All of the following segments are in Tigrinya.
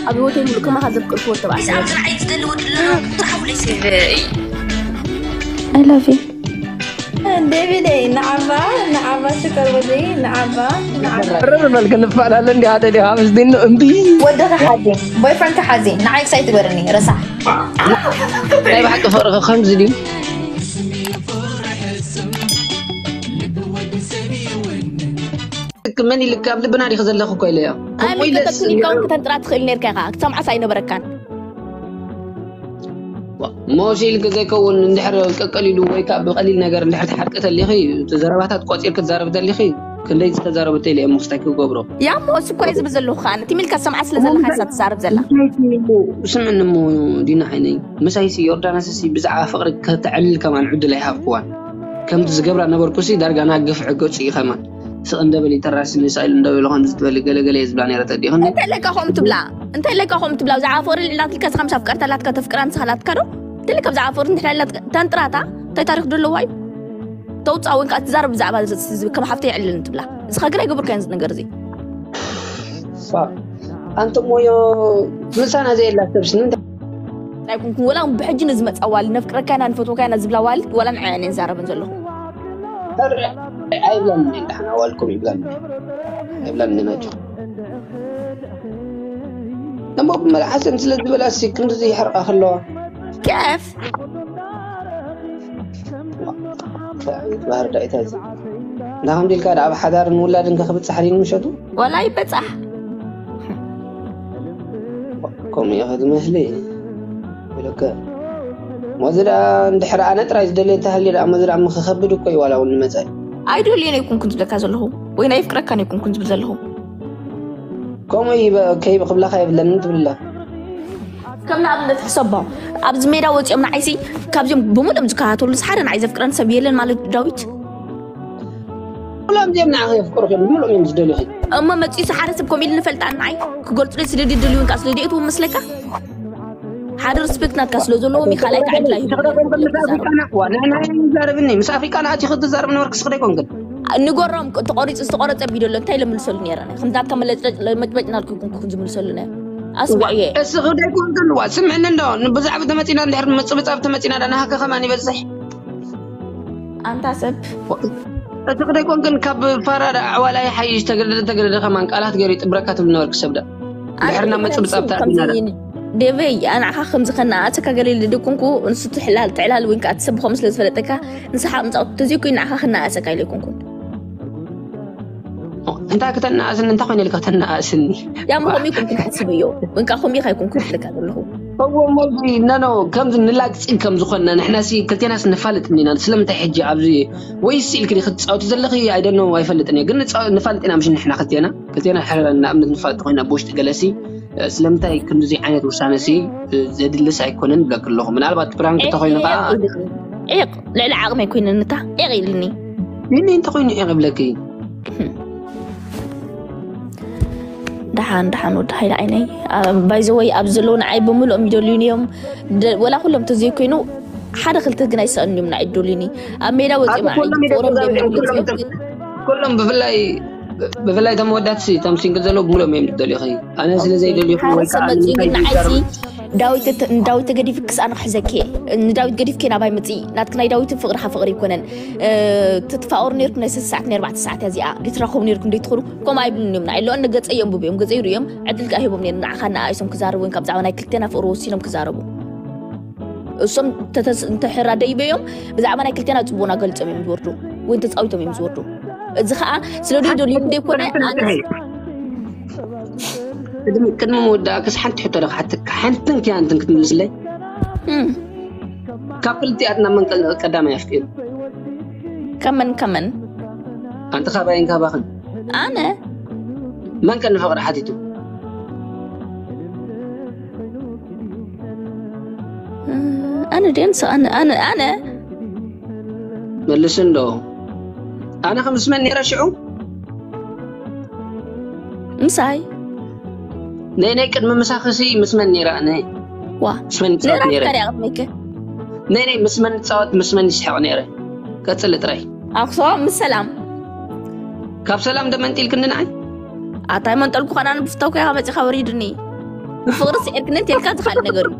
ኣብ ህይወተይ ሙሉእ ከማኻ ዘፍቅር ክወድ ተባዕታይ። ኣብ ዝረዓይ ዝደሊ ወዲ ኣሎ። ጻሓፉለይ ስለ I love you. ዴቪደይ ንዓባ ንዓባ ሽከር ወደይ ንዓባ ንዓባ ቅርብ በል ክንፈላለ እንዲ ሓደ ዲ ሃብስ ዲን እምቢ ወድኻ ሓዜ ቦይፍረንድካ ሓዜ ንዓይ ክሳይ ትግበርኒ ረሳሕ ናይ ብሓቂ ፍቅሪ ከምዚ ድዩ መን ኢልካ ኣብ ልብና ዲኺ ዘለኺ እኮ ኢለያ ኣይምልከተኩን ኢልካ እውን ክተንጥራ ትኽእል ነርካ ኢኻ ክትሰምዓስ ኣይነበረካን ሞሽ ኢልክ ዘይከውን እንድሕር ቀቀሊሉ ወይ ከዓ ብቀሊል ነገር እንድሕር ትሓርቂ ተሊኺ እቲ ዘረባታት ቆፂር ክትዛረብ ተሊኺ ክንደይ ዝተዛረበ ተይለ እሞ ክስታይ ክገብሮ ያሞ እሱ እኮ ዝብል ዘለኹ ከዓ ትም ኢልካ ሰምዓ ስለ ዘለካ እሳ ትዛረብ ዘላ ስምዕኒ እሞ ዲና ዓይነይ ምሳይሲ ዮርዳኖስሲ ብዛዕባ ፍቅሪ ከተዕልል ከማን ዕድል ኣይሃብክዋን ከምቲ ዝገብራ ነበርኩሲ ዳርጋ ናግፍ ዕገጹ እዩ ከማን ስቕ እንደበል ይተራሲ ንሳይል እንደበሉ ከም ዝትበሊ ገለገለ እየ ዝብላ ነይረ ተዲኽኒ እንታይ ለካ ከምኡ ትብላ እንታይ ለካ ከምኡ ትብላ ብዛዕባ ፍቅሪ ልዕላትልካ ስኻ ምስ ኣፍቀርታ ላትካ ተፍቅራ ንስኻ ላትካ ዶ እንታይ ለካ ብዛዕባ ፍቅሪ እንድሕር ላትካ ተንጥራታ እንታይ ታሪክ ዶ ኣለዋ እዩ ተውፃእ ወይ ከዓ ትዛረብ ብዛዕባ እዚ ህዝቢ ከም ሓፍተይ የዕልልን ትብላ ንስኻ ግን ኣይገበርካዮን እዚ ነገር እዚ ኣንተ ሞዮ ምሳና ዘየላ ሰብስ ንምንታይ ኣይኮንኩን ወላ ብሕጂ ንዝመፃ ዋልድ ነፍቅረካ ኢና ንፈትወካ ኢና ዝብላ ዋልድ ወላ ንዓየን እየን ዛረበን ዘለኹ ኣይብላን እንዴ እንዳሕና ዋልኩም ይብላን ኣይብላን እንዴ ናቸው እሞ ብመልሓሰን ስለ ዝበላ ሲ ክንድዚ ይሕርቃ ከለዋ ከፍ ባህር ዳይታ እዚ እንዳኸም ዲልካ ኣብ ሓዳርን ውላድን ከክብፅሕ ዲን ምሸቱ ወላ ይበፃሕ ከምኡ ኢኸ ዝመስሊ ኢሉከ ሞዚ ደኣ እንድሕር ኣነ ጥራይ ዝደልየ እንተሃልየ ደኣ ሞዚ ደኣ ምኽኸብድ እኮ እዩ ዋላ እውን ንመጻኢ ኣይደልዮን ኣይኮንኩን ዝብለካ ዘለኹ ወይ ናይ ፍቅረካን ኣይኮንኩን ዝብል ዘለኹ ከምኡ ይበ- ከይብ ክብለካ የብለንን ትብልላ ከም ንኣብነት ሕሰቦ ኣብዚ ሜዳ ወፂኦም ንዓይሲ ካብዚኦም ብምሉኦም ዝከታተሉ ሓደ ንዓይ ዘፍቅረን ሰብ የለን ማለት ዳዊት ኩሎም እዚኦም ንዓኺ የፍቅሩኺ እዮም ብምሉኦም እዮም ዝደልዩኺ እሞ መፂኡ ሓደ ሰብ ከምኡ ኢሉ ንፈልጣ ንዓይ ክገልፁለይ ስለ ድደልዩ እንካ ስለ ድእትዎም መስለካ ሓደ ሪስፔክት ናትካ ስለ ዘለዎም እዩ ካልኣይ ክዓድላ ይዛረብኒ ምስ ኣፍሪቃ ንኣቲ ክትዛረብ ነበርክ ስክደ ይኮንክን ንገሮም ተቆሪፁ ዝተቆረፀ ቪድዮ ኣሎ እንታይ ለምልሰሉ ነረ ከምዛትካ መለጭለጭ መጭመጭ ናልኩ ይኩንኩ ዝምልሰሉ ነ ኣስምዕየ እስኺ ደይኮንክን ዋ ስምዕኒ እንዶ ብዛዕባ ተመፂና እንድሕር ምፅብፃብ ተመፂና ዳ ናሃከ ከማን ይበዝሕ ኣንታ ሰብ እቲ ክደይኮን ግን ካብ ፋራ ኣዕዋላይ ሓይሽ ተገደደ ተገደደ ከማን ቃላት ገይሩ ይጥብረካ ትብል ነበርክ ሰብ ዳ ድሕርና መፅብፃብ ተኣቢና ዴቨይ ኣንዓኻ ከምዚ ከነኣእሰካ ገለ ኢለ ደይኮንኩ ንሱ ትሕላል ትዕላል ወይ ከዓ ትሰብኾም ስለ ዝፈለጠካ ንስሓ ምፃወት ተዘይኮይ ንዓኻ ከነኣእሰካ ኢለ ኣይኮንኩን እንታይ ከተናእስኒ እንታይ ኮይነ ኢልካ ተናእስኒ ያም ከምኡ ይኩን ክትሓስብ እዮ ወንካ ከምኡ ኢኻ ይኩን ክብለካ ዘለኹ እዎ ሞዚ ነኖ ከምዚ ንላግፂ ከም ዝኾንና ንሕና ሲ ክልቴናስ ንፋልጥ እንዲና ስለምንታይ ሕጂ ኣብዚ ወይ ስኢልክ ክትፃወቲ ዘለኺ ኣይደኖ ኣይፈልጥን እየ ግን ንፋልጥ ኢና ምሽ ንሕና ክልቴና ክልቴና ሕረ ንኣብነት ንፋልጥ ኮይና ብውሽጢ ገለሲ ስለምንታይ ክንዚ ዓይነት ውሳነ ሲ ዘድልስ ኣይኮነን ብለክ ኣለኹ ምናልባት ፕራንክ ተኮይኑ ከዓ ዒቕ ልዕሊ ዓቕመይ ኮይነንታ ዒቕ ኢልኒ ይኒ እንተኮይኑ ዒቕ ብለኪ ደሓን ደሓን ወዲ ሓይሊ ዓይነይ ባይዘወይ ኣብ ዘለዉ ንዓይ ብምልኦም ይደልዩኒ እዮም ወላ ኩሎም ተዘይኮይኑ ሓደ ክልተ ግን ኣይሰኣኑን እዮም ንዓይ ይደልዩኒ ኣብ ሜዳ ወፂኦም ፎረም ብፍላይ ብፍላይ ተመወዳት ሲ ተምሲንግል ዘለዉ ብምሎም እዮም ዝደልዩ ኸ ኣነ ስለ ዘይደልዩ ወይ ከዓ ዳዊት ንዳዊት ተገዲፍክስ ኣነ ክሕዘኪ ንዳዊት ገዲፍኪ ናባይ ምፅኢ ናትክ ናይ ዳዊትን ፍቅርካ ፍቅሪ ይኮነን ትትፋቀሩ ነርኩም ናይ ሰተ ሰዓት ናይ ኣርባዕተ ሰዓት እዚኣ ሊትራኸቡ ነርኩም ደይትኽእሉ ከምኡ ኣይብሉን እዮም ንዓይ ኣለኦ ንገፀይ የንብቡ እዮም ገፀይ ርእዮም ዕድል ከዓ ሂቦም ነይሩ ንዓኻ ንኣይሶም ክዛረቡ ወይም ካብ ብዛዕባ ናይ ክልቴና ፍቅሪ ወሲኖም ክዛረቡ እሶም እንተሕራ ደይበዮም ብዛዕባ ናይ ክልቴና ፅቡና ገልፆም እዮም ዝወርዱ ወይ ተፃዊቶም እዮም ዝወርዱ እዚ ከዓ ስለ ደይደልዩ ደይኮነ ቅድሚ ቅድሚ ምውዳእክስ ሓንቲ ሕቶ ዶ ክሓተካ ሓንትን ክያንትን ክትምልስለይ ካብ ክልቲኣትና መን ቀ- ቀዳማይ ኣፍቂሩ ከመን ከመን ኣንቲ ካባይን ካባኽን ኣነ መን ቀኒ ፍቕሪ ሓቲቱ ኣነ ደንስ ኣነ ኣነ ኣነ መልስ እንዶ ኣነ ከም ስመን ነይረ ሽዑ ምሳይ ናይ ናይ ቅድሚ ምሳኽሲ ምስ መን ነይረ ኣነ ዋ ምስ መን ይፃወት ነይረ ነራካሪያ ቅድሚከ ናይ ናይ ምስ መን ይፃወት ምስ መን ይስሕቕ ነይረ ቀፅሊ ጥራይ ኣክሶ ምስ ሰላም ካብ ሰላም ደመንጢልክኒ ንዓይ ኣታይ መንጠልኩ ከና ንብፍተውካ ኢኻ መፂኻ ወሪድኒ ብፍቕሪ ስዒርክኒ እንተልካ እቲ ካልእ ነገር እዩ።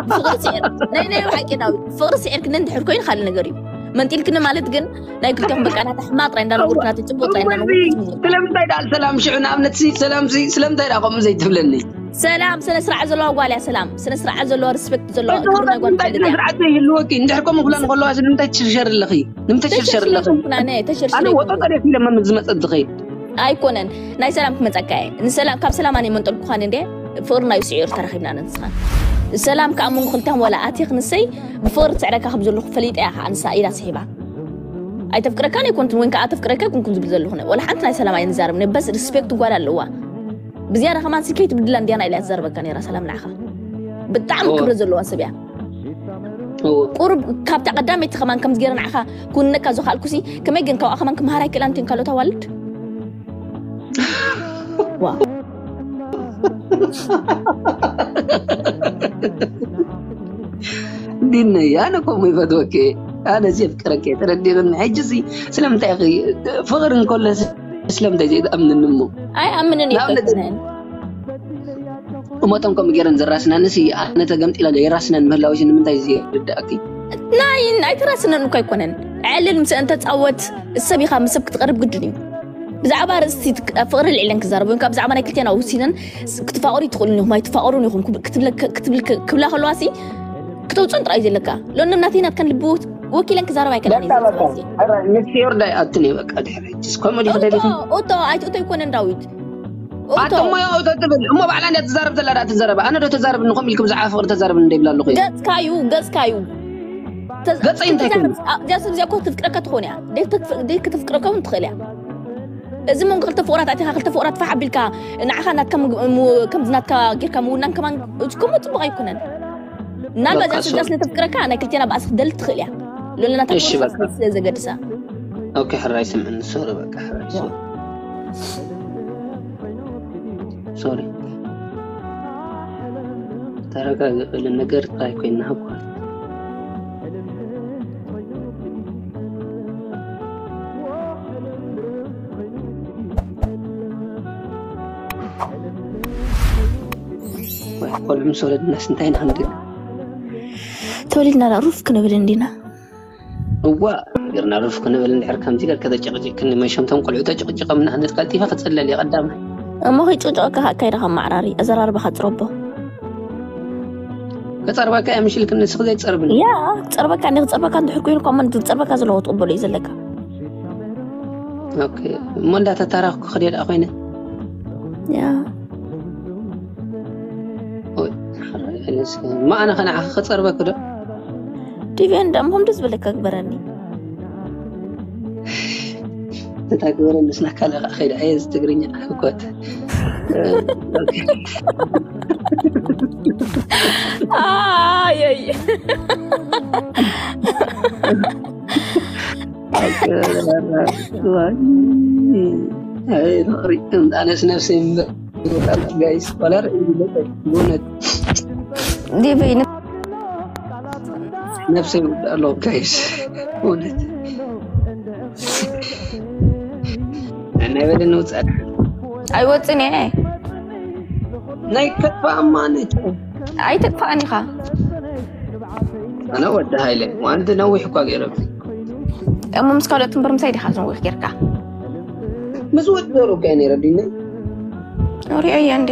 ብፍቕሪ ስዒር ናይ ናይ ብሓቂ ዳዊት ብፍቕሪ ስዒርክኒ እንድሕር ኮይኑ ካልእ ነገር እዩ። መንጢልክኒ ማለት ግን ናይ ክልቲኹም በቃ ናታ ሕማቕ ጥራይ እንዳነገርኩ ናቲ ጽቡቕ ጥራይ እንዳነገርኩ ዝምወት ስለምንታይ ደኣ ሰላም ሽዑ ንኣብነት ሲ ሰላም ሲ ስለምንታይ ደኣ ከምኡ ዘይትብለኒ? ሰላም ስነ ስርዓት ዘለዋ ጓል እያ። ሰላም ስነ ስርዓት ዘለዋ ሪስፔክት ዘለዋ ክብሪ ናይ ጓል እንታይ ትፈልጥ እያ። ስርዓት ይህልወኪ እንድሕር ከምኡ ክብላ እንከለዋ ንምንታይ ትሽርሸር ኣለኺ? ንምንታይ ትሽርሸር ኣለኺ? ተሸርሽረኩም ኩናነ ኣነ ተሸርሽረኩም ወጦ ጠሪፍ ለመ ዝመፀ ዝኸይድ ኣይኮነን ናይ ሰላም ክመፀካ እየ ንሰላም ካብ ሰላም ኣነ መንጠልኩ ኳን እንደ ፍቕርና እዩ ስዒሩ ተራኺብና ንስኻን ሰላም ከዓ መንጎ ክልቲኹም ወላ ኣትየ ክንሰይ ብፍቕሪ ትስዕረካ ከም ዘለኹ ፈሊጠ እያ ከዓ ንሳ ኢዳ ስሒባ ኣይተፍቅረካን ኣይኮንትን ወይን ከዓ ኣተፍቅረካ ኣይኮንኩን ዝብል ዘለኹ ወላ ሓንቲ ናይ ሰላም ኣይንዛረብ ነበስ ሪስፔክት ጓል ኣለዋ ብዝያዳ ከማን ስከይት ብድላ እንዲያና ኢላ ትዛረበካ ነራ ሰላም ንዓኻ ብጣዕሚ ክብሪ ዘለዋ ሰብ እያ ቁሩብ ካብታ ቀዳመይቲ ከማን ከምዚ ገይረ ንዓኻ ክውንነካ ዝኸኣልኩሲ ከመይ ግን ካብኣ ከማን ክምሃር ኣይክእላን እንትን ካልኦት ኣዋልድ ዲነይ ኣነ ከምኡ ይፈትወኪ ኣነ እዚ የፍቅረኪ ተረዲእኒ ሕጂ እዚ ስለምንታይ ኢኺ ፍቕሪ እንከሎ ስለምንታይ ዘይትኣምንኒ እሞ ኣይኣምንን እዩ ንኣብነት ኣይኮነን እሞቶም ከምኡ ገይረን ዘራስናንሲ ኣነ ተገምጢለ የራስነን ምህላዊሲ ንምንታይ እዚ ይርዳእኪ ናይ ኣይተራስነን እኮ ኣይኮነን ዕልል ምስ እንተፃወት ሰብ ኢኻ ምስ ሰብ ክትቀርብ ግድን እዩ ብዛዕባ ርእስቲ ፍቕሪ ልዕለን ክዛረብ ወይም ብዛዕባ ናይ ክልቴና ውሲነን ክትፋቐሩ ይትኽእሉ ኢኹም ኣይትፋቐሩን ኢኹም ክብል- ክትብለ- ክትብል- ክብላ ከለዋሲ ክተውፅኦን ጥራይ እዩ ዘለካ ሎንም ናተይ ናትከን ልቢ ወኪለን ክዛረብ ኣይከላን እዩ ዘለካ። ንስ ዮርዳ ይኣትን እዩ በቃ ድሕሪ ሕጅስ ከምኡ ዲኺ ደሊኺ ኦቶ ኣይትእቶ ኣይኮነን ዳዊት ኦቶ ኣቶሞ ያው ተትብል እሞ ባዕላ እንዲያ ትዛረብ ዘላ ዳ ትዛረብ ኣነ ዶ ተዛረብ ንኸም ኢልኩም ዝዓፈ ፍቅሪ ተዛረብ እንደይብላ ኣለኹ እየ ገጽካዩ ገጽካዩ ገጸይ እንታይ ኮይኑ? እዚኣ ሰብ እዚኣ እኮ ትፍቅረካ ትኾን እያ ደይ ክትፍቅረካ እውን ትኽእል እያ እዚ መንጎ ክልተ ፍቑራት ኣቲኻ ክልተ ፍቑራት ፋሕ ኣቢልካ ንዓኻ ናትካ ምግብ- ሙ- ከምዚ ናትካ ጌርካ ምውናን ከማን ከምኡ ፅቡቕ ኣይኮነን ምናልባት እዚኣ በቃ ሰብ እዚኣ ሶሪ። ስለ ተፍቅረካ ናይ ክልቴና ብኣስ ክደልት ትኽእል እያ ሎለናታ እሺ፣ በቃ። ስለ ዘገድሳ ኦኬ ሕራይ ስምዕኒ ሶሪ በቃ ሕራይ ሶሪ ሶሪ ተረጋግእ በለ ነገር ጥራይ ኮይና እኳ ቆልዑ ምስ ወለድናስ እንታይ ኢና ክንድል ተወሊድና ዳ ሩፍ ክንብል እንዲና እዋ ገርና ሩፍ ክንብል እንድሕር ከምዚ ገር ከተጨቅጭቅኒ መሸምቶም ቆልዑ ተጨቅጭቆምና ክንድል ቀልጢፈ ክፅለል እየ ቀዳማይ እሞ ከይጭቅጭቀካ ኣካይዳ ካብ ማዕራሪ ኣዘራርባኻ ፅረቦ ከፀርበካ እየ ምሽልክ ንስክ ዘይፀርብኒ ያ ክፀርበካ እንዲ ክፀርበካ እንድሕር ኮይኑ እኳ መን ዝፀርበካ ዘለዎ ትቕበሎ እዩ ዘለካ ኦኬ እሞ እንዳተታራክኩ ክደ ደኣ ኮይነ ያ እማ ኣነ ከነዓኸ ክፀርበክ ዶ ዲቪ እንዳ ምኹም ደስ ዝብለካ ግበረኒ ተታግበረ ምስና ካልእ ከዓ ከይደ ኣየ ትግርኛ ኮት ኣየይ ኣነስ ነፍሰይ ጋይስ ዋላ ብእውነት ዲቪ ነፍሰይ ይውዳእ ኣለዎ ጋይስ እውነት ናይ በለ ንውፃእ ኣይወፅን እየ ናይ ከፋ እማ ነች ኣይተጥፋእን ኢኻ ኣነ ወዲ ሃይለ ዋንቲ ነዊሕ እኳ ገይረብኒ እሞ ምስ ካልኦት እምበር ምሳይ ዲኻ ዝነዊሕ ጌርካ ምስ ወዲ ዶሮ እኳ ነይረ ዲና ሪኦየ እንዴ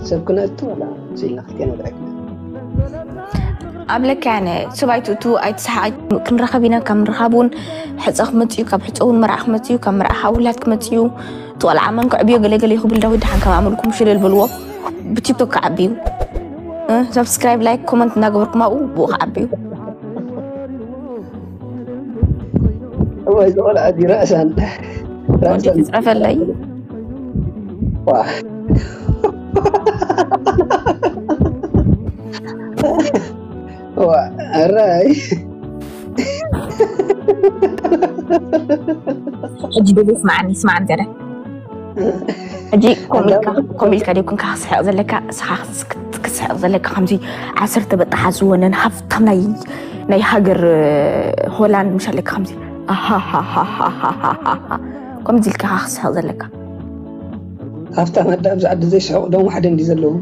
ሰብ ክነእቱ ወላ ስኢልና ክልቴና ጥራይ ክነእቱ ኣብ ለካያነ ስብ ኣይትእቱ ኣይትስሓቅ ክንራኸብ ኢና ካብ ምርኻብ እውን ሕፀ ክመፅእ እዩ ካብ ሕፀ እውን መርዓ ክመፅእ እዩ ካብ መርዓ ካብ ውላድ ክመፅእ እዩ እቲ ቆልዓ መን ክዕብዮ ገለገለ ይኽብል ዳዊት ድሓን ከም ኣመልኩም ሽልል በልዎ ብቲክቶክ ክዓቢ እዩ ሰብስክራይብ ላይክ ኮመንት እናገበርኩም ኣብኡ ብኡ ክዓቢ እዩ እዋይ ዝቆልዓ እዚ ራእሳን ወዲ ትፅረፈለይ ራይ ሕጂ ድብል ስማዓኒ ስማዓኒ ዘለ ሕጂ ኮሚልካ ኮሚልካ ደይኮንካ ክስሕቕ ዘለካ ስኻ ክስሕቕ ዘለካ ከምዚ ዓሰርተ በጣሓ ዝወነን ሃፍታም ናይ ናይ ሃገር ሆላንድ ምሽ ኣለካ ከምዚ ኣሃሃሃሃሃሃ። ከምዚ ኢልካ ኢኻ ክስሕቕ ዘለካ። ሃፍታም ኣደ ኣብዚ ዓዲ ዘይስሕቑ ደም ሓደ እንዲ ዘለዎም።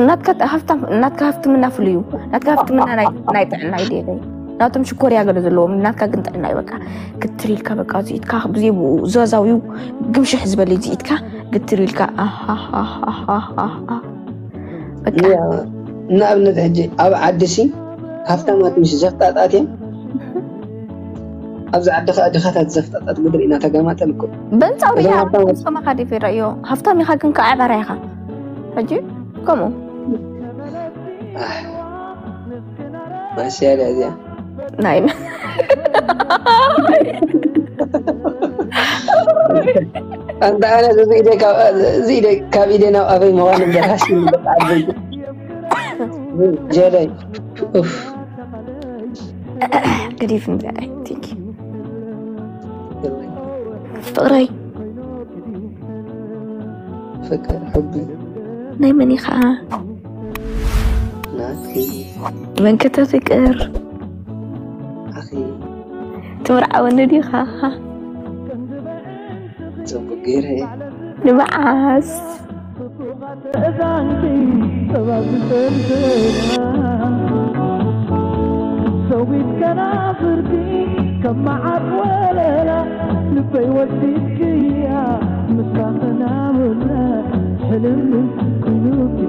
ናትካ ሃፍታም፣ ናትካ ሃፍትምና ፍሉይ እዩ። ናትካ ሃፍትምና ናይ፣ ናይ ጥዕና እዩ ደለይ። ናቶም ሽኮርያ ገለ ዘለዎም፣ ናትካ ግን ጥዕና እዩ። በቃ ግትር ኢልካ፣ በቃ እዚ ኢድካ ብዘይ ብኡ ዘዛዊው ግምሽሕ ዝበለ እዚ ኢድካ ግትር ኢልካ ኣሃሃሃሃሃ። በቃ ንኣብነት ሕጂ ኣብ ዓዲ ሲ ሃፍታማት ምስ ዘፍጣጣት እዮም። ኣብዚ ዓዲ ከዓ ድኻታት ዘፍጣጣት ግድር ኢና ተጋማጠል እኮ። በንፃው እዞም ያ ሃብታማት ስማኻ ዲፌራ እዮ። ሃፍታም ኢኻ ግን ከዓ ዕባራ ኢኻ። ሕጂ ከምኡ ማስያዳ እዚኣ ናይ ኣንተ ኣነ እዚ ኢደ ካብ፣ እዚ ኢደ ካብ ኢደ ናብ ኣበይ ምዃኑ እምበር ሃሲ በቃ ዓበይቲ ጀዳይ ኡፍ ግዲፍ ንዘላይ ቲንኪ ፍቕረይ ፍቅር ሕቢ ናይ መን ኢኻ? ናቲ መን ከተፍቅር? ኣኺ ትምርዓወኒ ዲኻ? ጽቡቅ ገይረ ንመዓስ? እዛንኪ ጥበብ ዝሰንዝራ ሰዊት ከናፍርቲ ከም መዓት ወለላ ልበይ ወሲድክያ ምስራኽና ውረ ሕልም ክንብዩ